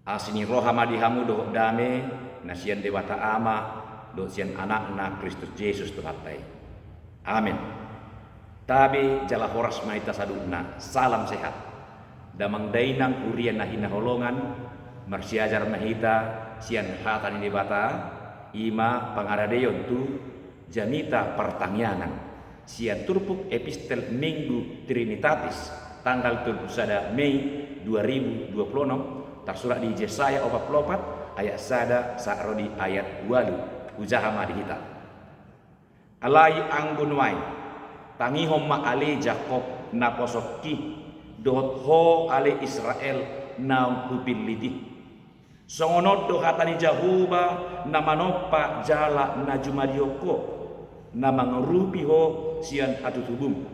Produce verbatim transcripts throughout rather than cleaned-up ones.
Asi ni roha ma di hamu dohot dame na sian Debata Ama dohot sian Anakna Kristus Jesus Tuhanta i. Amen. Tabe jala horas ma hita saluhutna. Salam sehat. Damang dainang, huria na hinaholongan, marsiajar ma hita sian hata ni Debata, i ma pangaradeon tu jamita partangiangan sian turpuk epistel Minggu Trinitatis, tanggal tolu pulu sada Mei dua ribu dua pulu onom, tarsurat di Jesaya opat pulu opat ayat sada sahat ro di ayat ualu. Hujaha ma di hita. Alai anggo nuaeng, tangihon ma ale Jakkob naposongki, dohot ho ale Israel naung hupillit i. Songon on do hata ni Jahowa na manompa jala na jumadihon ho, na mangurupi ho sian hatutubum.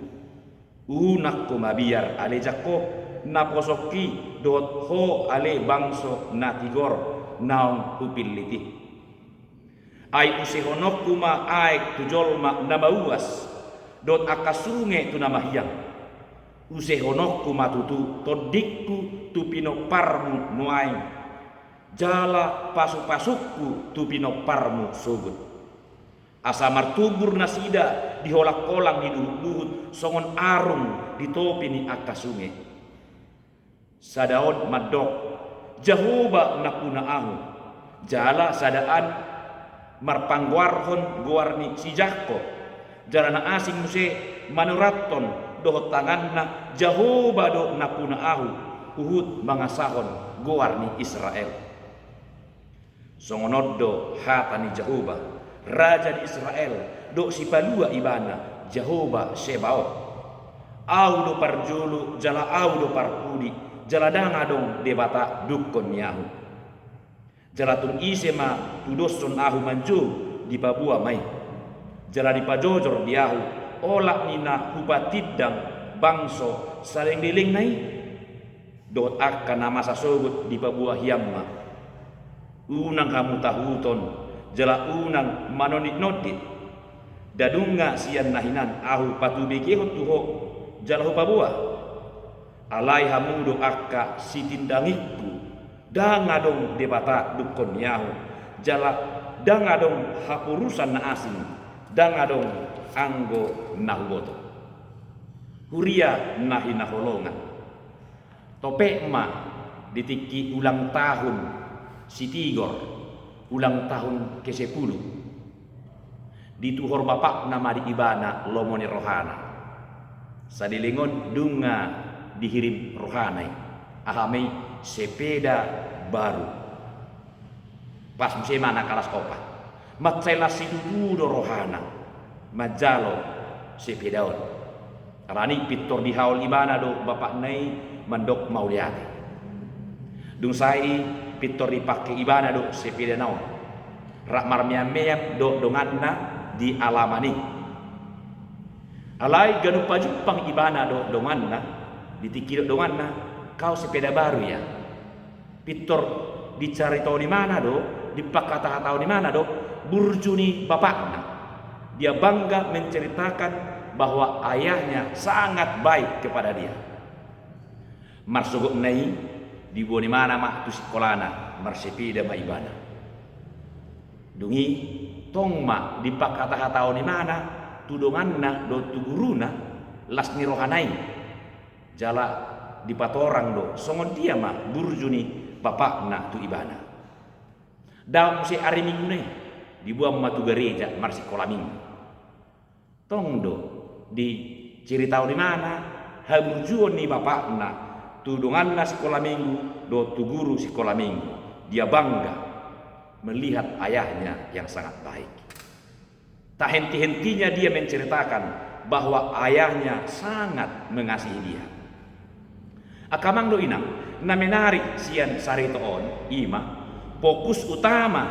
Unang ho mabiar ale Jakkob naposongki, dohot ho ale bangso na tigor naung hupillit i. Ai usehononku ma aek tu jolma na mauas, dohot angka sunge tu na mahiang. Usehononku ma tutu tondingku tu pinomparmu nuaeng, jala pasupasungku tu pinomparmu sogot. Asa martumbur nasida di holangholang ni luhutluhut songon arung di topi ni angka sunge. Sada on mandok, Jahowa nampuna ahu. Jala sada an marpanggoarhon goar ni si Jakkob. Jala na asing muse manurathon dohot tanganna, Jahowa do nampuna ahu, huhut mangasahon goar ni Israel. Songon on do hata ni Jahowa, Raja ni Israel, dohot Sipalua ibana, Jahowa Sebaot. Ahu do parjolo, jala ahu do parpudi, jala ndang adong Debata dungkon ni ahu. Jala tung ise ma tudoshon ahu manjou, dipaboa ma i. Jala dipajojor di ahu, olat ni na hupatindang bangso saleleng-lelengna i. Dohot angka na masa sogot dipaboa hian ma. Unang hamu tahuton, jala unang manonditnondit. Nda dung sian na hinan ahu patubegehon tu ho, jala hupaboa. Alai hamu do angka sitindangingku, ndang adong Debata dungkon ni ahu, jala ndang adong haporusan na asing, ndang adong anggo na huboto. Huria na hinaholongan. Topet ma di tingki ulang tahun si Tigor, ulang tahun kesepuluh. Dituhor bapakna ma di ibana lomo ni rohana. Saleleng on dung dihirim rohana i. Aha ma i? Sepeda baru. Pas muse ma na kalas opat. Mansai las situtu do rohana manjalo sepeda on. Alani pintor dihaol ibana do bapakna i mandok mauliate. Dung sae i pintor dipangke ibana do sepedana on. Rap marmeam-meam do donganna di alaman i. Alai ganup pajumpang ibana do donganna, di tingki do donganna, kau sepeda baru ya. Pintor dicaritaon ibana do, dipanghatahataon ibana do burju ni bapakna. Dia bangga menceritakan bahwa ayahnya sangat baik kepada dia. Marsogot na i diboan ibana ma tu sikolana, marsepeda ma ibana. Dung i tong ma dipanghatahataon ibana tu donganna dohot tu guruna las ni rohana i. Jala dipatorang do songon dia ma burju ni bapakna tu ibana. Dao muse ari Minggu na i, diboan ma tu gareja marsikola Minggu. Tong do diceritaon ibana haburjuon ni bapakna tu donganna sikola Minggu dohot tu guru sikola Minggu. Dia bangga melihat ayahnya yang sangat baik. Tak henti-hentinya dia menceritakan bahwa ayahnya sangat mengasihi dia. Angka amang dohot inang, na menarik sian sarita on i ma, fokus utama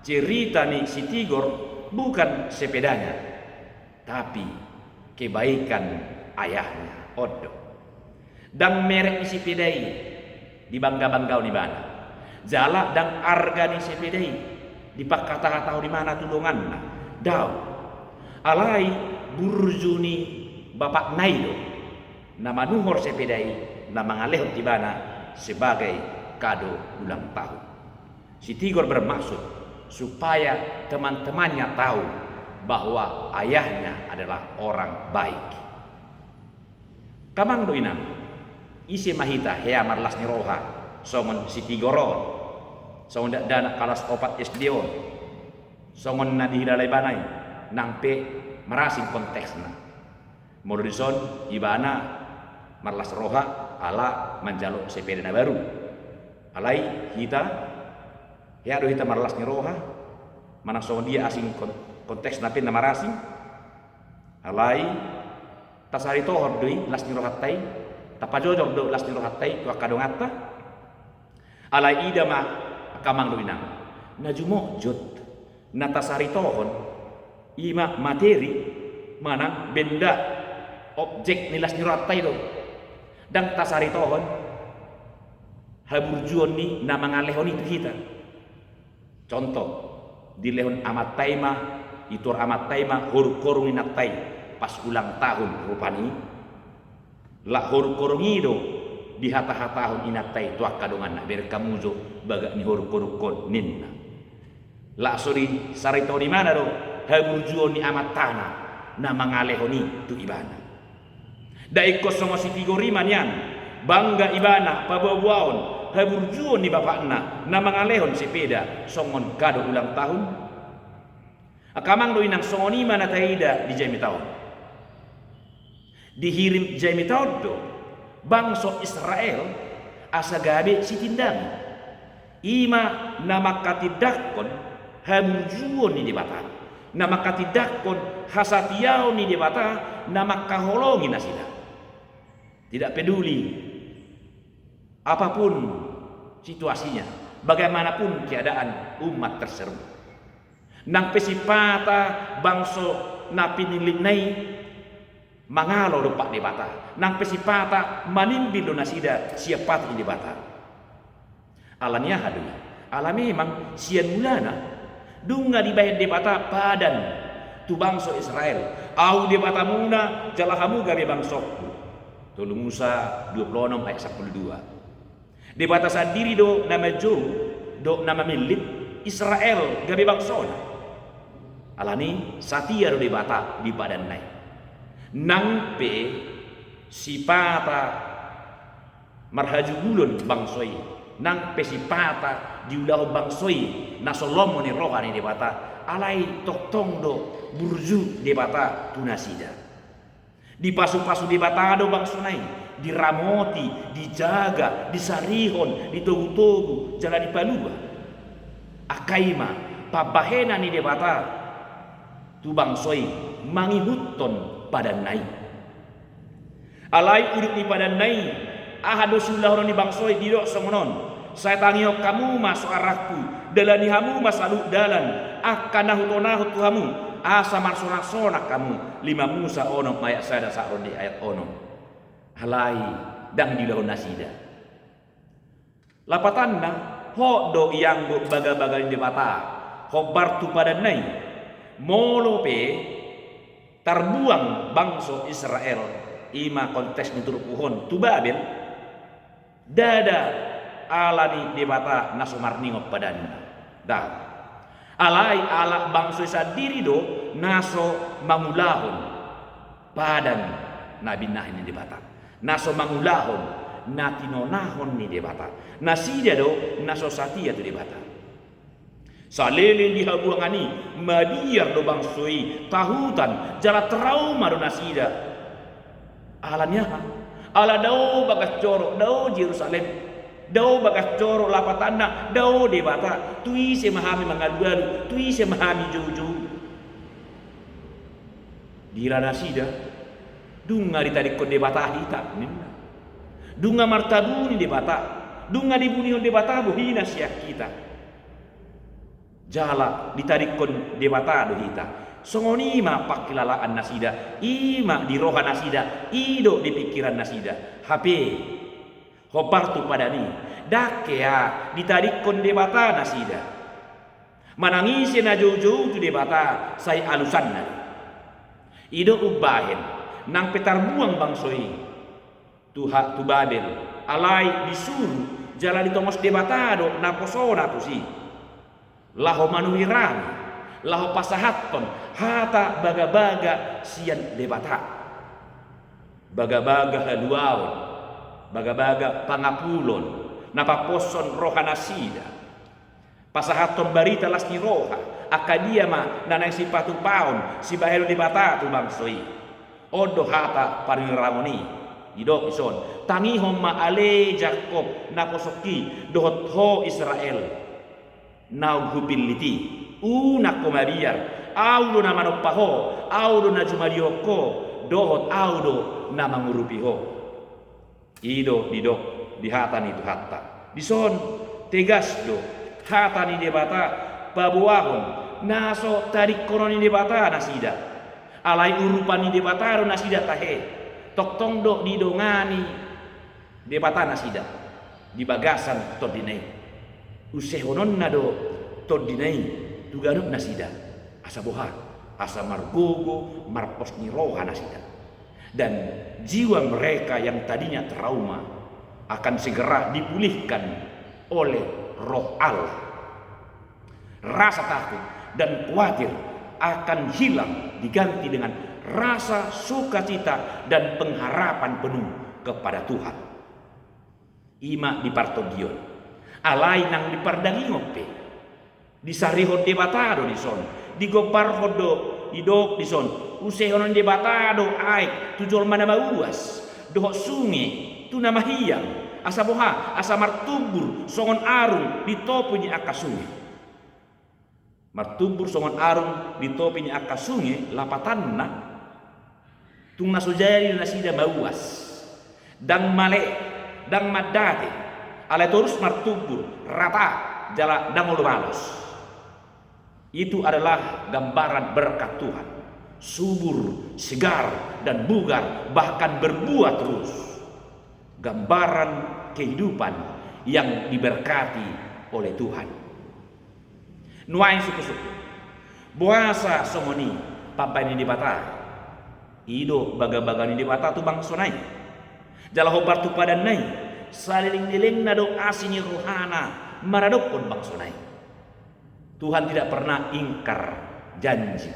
cerita ni si Tigor bukan sepedanya, tapi kebaikan ayahnya. On do. Ndang merek ni sepeda i dibangga-banggaon ibana. Jala ndang arga ni sepeda i dipanghatahataon ibana tu donganna. Dao. Alai burju ni bapakna i do na manuhor sepeda i, na mangalehon tu ibana sebagai kado ulang tahun. Si Tigor bermaksud supaya teman-temannya tahu bahwa ayahnya adalah orang baik. Amang dohot inang, ise ma hita hea marlas ni roha songon si Tigor on, songon dakdanak kalas opat S D on, songon na dihilala ibana i, nang pe marasing konteksna. Molo dison ibana marlas roha ala manjalo sepeda na baru. Alai hita, hea do hita marlas ni roha manang songon dia asing kon-, konteksna pe na marasing? Alai tasaritohon do i las ni rohanta i, tapajojor do las ni rohanta i tu angka donganta. Alai ida ma, angka amang dohot inang, na jumotjot na tasaritohon i ma materi manang benda, objek ni las ni rohanta i do. Ndang tasaritohon haburjuon ni na mangalehon i tu hita. Contoh, dilehon amanta i ma, ituhor amanta i ma horunghorung ni inanta i pas ulang tahun rupani. Lak horunghorung i do dihatahatahon inanta i tu angka donganna, bereng hamu jo bagak ni horunghorung on ninna. Lak so disaritohon ibana do haburjuon ni amantana na mangalehon i tu ibana. Ndang ingkon songon si Tigor i ma nian, bangga ibana paboaboahon haburjuon ni bapakna na mangalehon sepeda songon kado ulang tahun? Angka amang dohot inang, songon i ma na taida di jamita on. Dihirim jamita on do bangso Israel asa gabe sitindangi. I ma na mangkatindangkon haburjuon ni Debata, na mangkatindangkon hasatiaon ni Debata na mangkaholongi nasida. Tidak peduli apapun situasinya, bagaimanapun keadaan umat terseru. Nang pe sipata bangso na pinillitna i mangalo dompak Debata, nang pe sipata manimbil do nasida sian patik ni Debata. Ala ni aha do i? Ala memang sian mulana dung nga dibahen Debata padan tu bangso Israel, "Ahu Debatamuna, jala hamu gabe bangsongku." Tolu Musa dua pulu onom ayat sampulu dua. Debata sandiri do na manjou dohot na mamillit Israel gabe bangsona. Ala ni satia do Debata di padanna i. Nang pe sipata marhajugulon bangso i, nang pe sipata diulahon bangso i na so lomo ni roha ni Debata, alai tongtong do burju Debata tu nasida. Dipasupasu Debata do bangsona i, diramoti, dijaga, disarihon, ditogutogu, jala dipalua. Angka i ma pambahenan ni Debata tu bangso i mangihuthon padanna i. Alai udut ni padanna i, aha do siulahonon ni bangso i? Didok songon on: Sai tangihon hamu ma soarangku, dalani hamu ma saluhut dalan, angka na hutonahon tu hamu, asa marsonangsonan hamu. Lima Musa onom ayat sada sahat ro di ayat onom. Alai ndang diulahon nasida. Lapatanna, hot do ianggo bagabaga ni Debata hombar tu padanna i. Molo pe tarbuang bangso Israel, i ma konteks ni turpuk on, tu Babel, ndada ala ni Debata na so marningot padanna. Ndang. Alai ala bangso i sandiri do na so mangulahon padan na binahen ni Debata, na so mangulahon na tinonahon ni Debata. Nasida do na so satia tu Debata. Saleleng di habuangan i, mabiar do bangso i, tahutan jala trauma do nasida. Ala ni aha? Ala dao bagas joro, dao Jerusalem. Dao bagas joro, lapatanna dao Debata. Tu ise ma hami mangalualu, tu ise ma hami joujou? Dira nasida, dung nga ditadingkon Debata hita, ninna. Dung nga martabuni Debata, dung nga dibunihon Debata bohina sian hita. Jala ditadingkon Debata do hita. Songon i ma pangkilalaan nasida, i ma di roha nasida, i do di pingkiran nasida. Hape hombar tu padan i, ndang hea ditadingkon Debata nasida. Manang ise na joujou tu Debata, sai alusanna do i. I do umbahen nang pe tarbuang bangso i tu ha-, tu Babel, alai disuru Jala ditongos Debata do naposona tusi, laho manurirang, laho pasahathon hata bagabaga sian Debata. Bagabaga haluaon, bagabaga pangapulon, na paposhon rohanasida. Pasahathon barita las ni roha, angka dia ma na naeng sipatupaon, sibahenon Debata tu bangso i. On do hata panurirang i, didok dison: Tangihon ma ale Jakkob, naposongki, dohot ho Israel, naung hupillit i. Unang ho mabiar, Ahu do na manompa ho, Ahu do na jumadihon ho, dohot Ahu do na mangurupi ho. I do didok di hata ni Tuhanta. Dison tegas do hata ni Debata paboahon na so tadingkonon ni Debata nasida. Alai urupan ni Debata do nasida tahe. Tongtong do didongani Debata nasida di bagasan tondina i. Usehononna do tondina i tu ganup nasida. Asa boha? Asa margogo, marpos ni roha nasida. Dan jiwa mereka yang tadinya trauma akan segera dipulihkan oleh Roh Allah. Rasa takut dan khawatir akan hilang, diganti dengan rasa sukacita dan pengharapan penuh kepada Tuhan. I ma di partondion. Alai nang di pardagingon pe disarihon Debata do dison, digombarhon do, didok dison: Usehonon Debata do aek tu jolma na mauas, dohot sunge tu na mahiang. Asa boha? Asa martumbur songon arung di topi ni angka sunge. Martumbur songon arung di topi ni angka sunge, lapatanna, tung na so jadi do nasida mauas, ndang male, ndang mandate, alai torus martumbur, rata, jala ndang olo malos. Itu adalah gambaran berkat Tuhan, subur, segar, dan bugar, bahkan berbuah terus. Gambaran kehidupan yang diberkati oleh Tuhan. Nuaeng sungkun-sungkun, boasa songon i pambahenan ni Debata? I do bagabaga ni Debata tu bangsona i. Jala hombar tu padanna i, saleleng-lelengna do asi ni rohana maradophon bangsona i. Tuhan tidak pernah ingkar janji.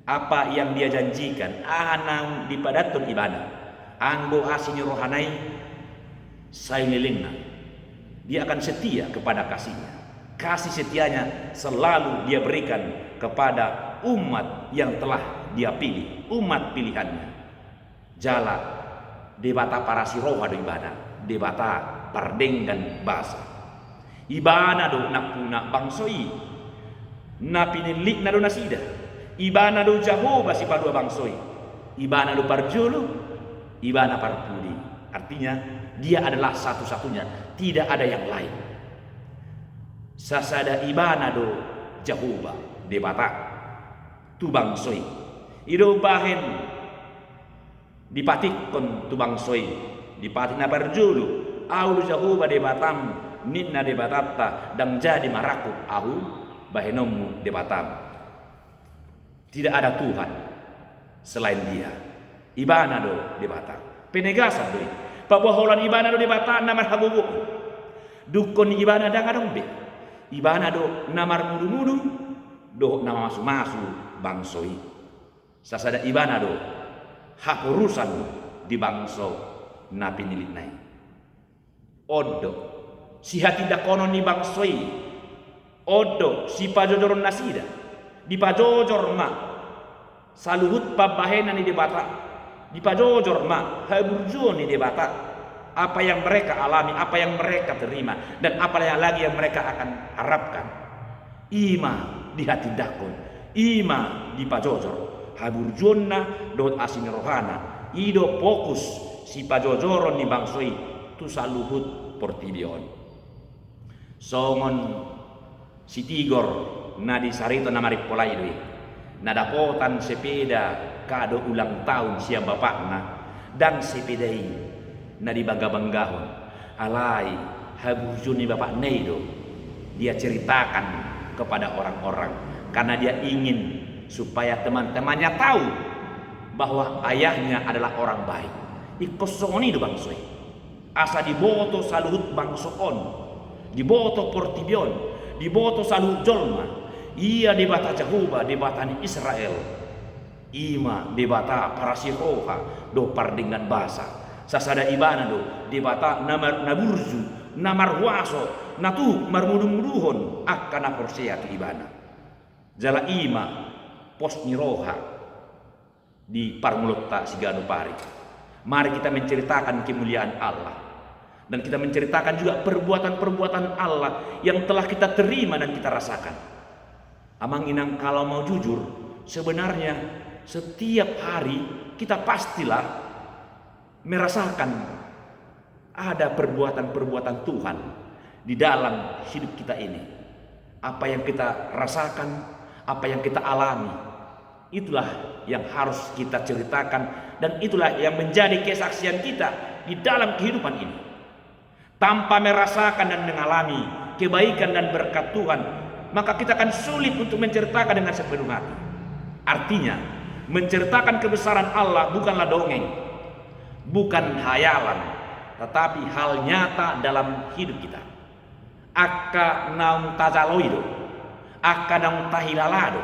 Apa yang Dia janjikan, aha naung dipadathon Ibana, anggo asi ni rohana i, saleleng-lelengna, Dia akan setia kepada kasih-Nya. Kasih setia-Nya selalu Dia berikan kepada umat yang telah Dia pilih, umat pilihan-Nya. Jala Debata parasi roha do Ibana, Debata pardenggan basa. Ibana do nampuna bangso i, na pinillitna do nasida. Ibana do Jahowa sipalua bangso i. Ibana do parjolo, Ibana parpudi. Artinya, Dia adalah satu-satunya, tidak ada yang lain. Sasada Ibana do Jahowa Debata tu bangso i. I do umbahen dipatikkon tu bangso i, dipatik na parjolo: Ahu do Jahowa Debatam, ninna Debatanta, ndang jadi marangkup Ahu bahenonmu Debatam. Tidak ada Tuhan selain Dia. Ibana do Debata. Penegasan do i. Paboa holan Ibana do Debata na marhagogoon. Dungkon ni Ibana ndang adong be. Ibana do na marmudu-mudu dohot na mamasu-masu bangso i. Sasada Ibana do haporusan di bangso na pinillitna i. On do sihatindanghonon ni bangso i. On do sipajojoron nasida. Dipajojor ma saluhut pambahenan ni Debata. Dipajojor ma haburjuon ni Debata. Apa yang mereka alami, apa yang mereka terima, dan apa yang lagi yang mereka akan harapkan. I ma dihatindanghon, i ma dipajojor, haburjuonna dohot asi ni rohana. I do fokus sipajojoron ni bangso i tu saluhut portibi on. Songon si Tigor na di sarito na marimpola i do i, na dapotan sepeda kado ulang tahun sian bapakna, ndang sepeda i na dibangga-banggahon. Alai haburjuon ni bapakna i do dia ceritakan kepada orang-orang, karena dia ingin supaya teman-temannya tahu bahwa ayahnya adalah orang baik. Ingkon songon i do bangso i. Asa diboto saluhut bangso on, diboto portibi on, diboto saluhut jolma, Ia Debata Jahowa, Debata ni Israel, i ma Debata parasiroha dohot pardenggan basa. Sasada Ibana do Debata na mar-, na burju, na marhuaso, na tuk marmudu-muduhon angka na porsea tu Ibana. Jala i ma pos ni roha di parngoluonta siganup ari. Mari kita menceritakan kemuliaan Allah. Dan kita menceritakan juga perbuatan-perbuatan Allah yang telah kita terima dan kita rasakan. Amang inang, kalau mau jujur, sebenarnya setiap hari kita pastilah merasakan ada perbuatan-perbuatan Tuhan di dalam hidup kita ini. Apa yang kita rasakan, apa yang kita alami, itulah yang harus kita ceritakan, dan itulah yang menjadi kesaksian kita di dalam kehidupan ini. Tanpa merasakan dan mengalami kebaikan dan berkat Tuhan, maka kita akan sulit untuk menceritakan dengan sepenuh hati. Artinya, menceritakan kebesaran Allah bukanlah dongeng, bukan hayalan, tetapi hal nyata dalam hidup kita. Angka naung tajalo i do, angka naung tahilala do,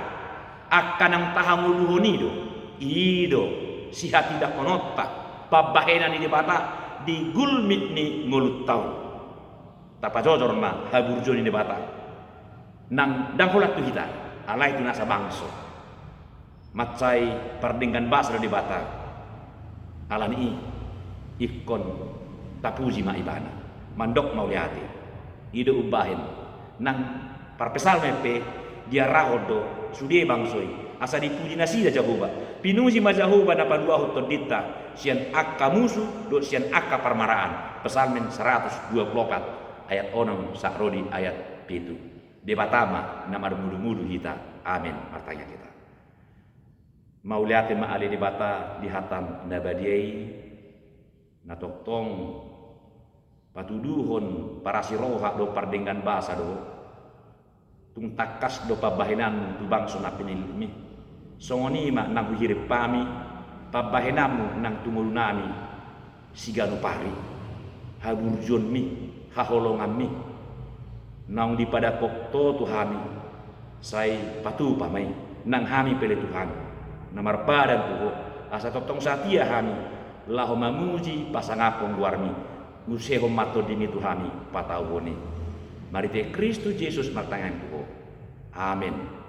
angka naung tahangoluhon i do, i do sihatindangkononta, pambahenan ni Debata di gulmit ni ngolunta on. Tapajojor ma haburjuon ni Debata nang ndang holan tu hita, alai tu nasa bangso. Mansai pardenggan basa do Debata. Alani i, ingkon tapuji ma Ibana. Mandok mauliate. I do umbahen nang parpsalmen pe diarahon do sude bangso i asa dipuji nasida Jahowa. Pinuji ma Jahowa na paluahon tondinta sian angka musu dohot sian angka parmaraan. Psalmen saratus dua pulu opat, ayat onom sahat ro di ayat pitu. Debata ma na marmudu-mudu hita. Amen. Martangiang hita. Mauliate ma ale Debata di hataM na badia i, na tongtong patuduhon parasiroha dohot pardenggan basa do, tung tangkas do pambahenanMu tu bangso na pinillitMi. Songon i ma nang huhirim hami pambahenanMu nang tu ngolunami siganup ari, haburjuonMi, haholonganMi, naung dipadangkok Ho tu hami, sai patupa ma i nang hami pe ale Tuhan, na marpadan tu Ho, asa tongtong satia hami laho mamuji pasangaphon goarMi, usehon ma TondiMi tu hami patauhon i. Marhite Kristus Jesus martangiang tu Ho. Amen.